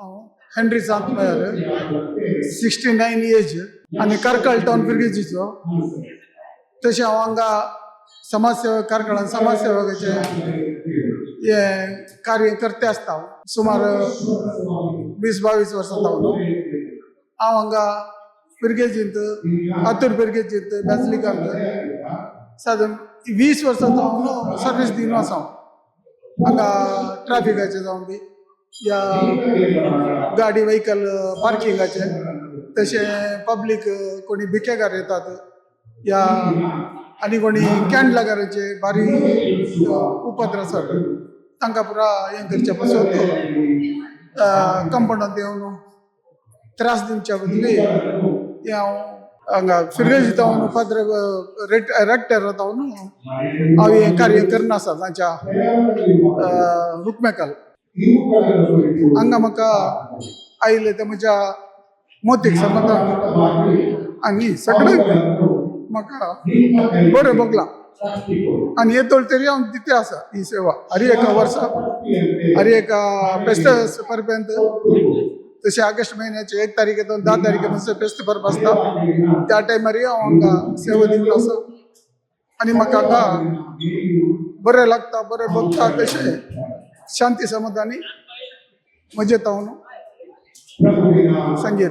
हांव Henry सांतमायर, 69 as आनी Karkala town फिरगेजीचो. तशें हांव हांगा समाजसेवक, कार्कळान समाजसेवकाचें हें कार्य करते आसता हांव सुमार 20-22 वर्सां जावन. हांव हांगा फिरगेजींत, आतूर फिरगेजींत, बेजलिकांत सादारण 20 वर्सां जावन सर्वीस दिवन आसा हांव हांगा. ट्राफिकाचें जावन बी या गाडी व्हेकल पार्किंगाचे, तशें पब्लीक कोणी भिकेगार येतात या आनी कोणी कॅन्डलागाराचे बारीक उपद्र आसात, तांकां पुरा हें करचें पासून, कंपाउंडांत येवन त्रास दिवच्या बदली हें हांव हांगा फिरगेजी जावन फादर रेक्टर जावन हांव हें कार्य करना आसा तांच्या हुकमेकाल. हांगा म्हाका आयले ते म्हज्या मोतीक समाधान आनी सगळें म्हाका बरें भोगलां आनी येतोळ तरी हांव दिते आसा ही सेवा हर एका वर्सा, हर एका फेस्त परबेंत. तशें ऑगस्ट म्हयन्याचे 1 तारखे तो 10 तारखे म्हणसर फेस्त परब आसता, त्या टायमारय हांव हांगा सेवा दिवन आसा आनी म्हाका हांगा बरें लागता, बरें भोगता. तशें शांती समाधानी मजेत हांव संगीत.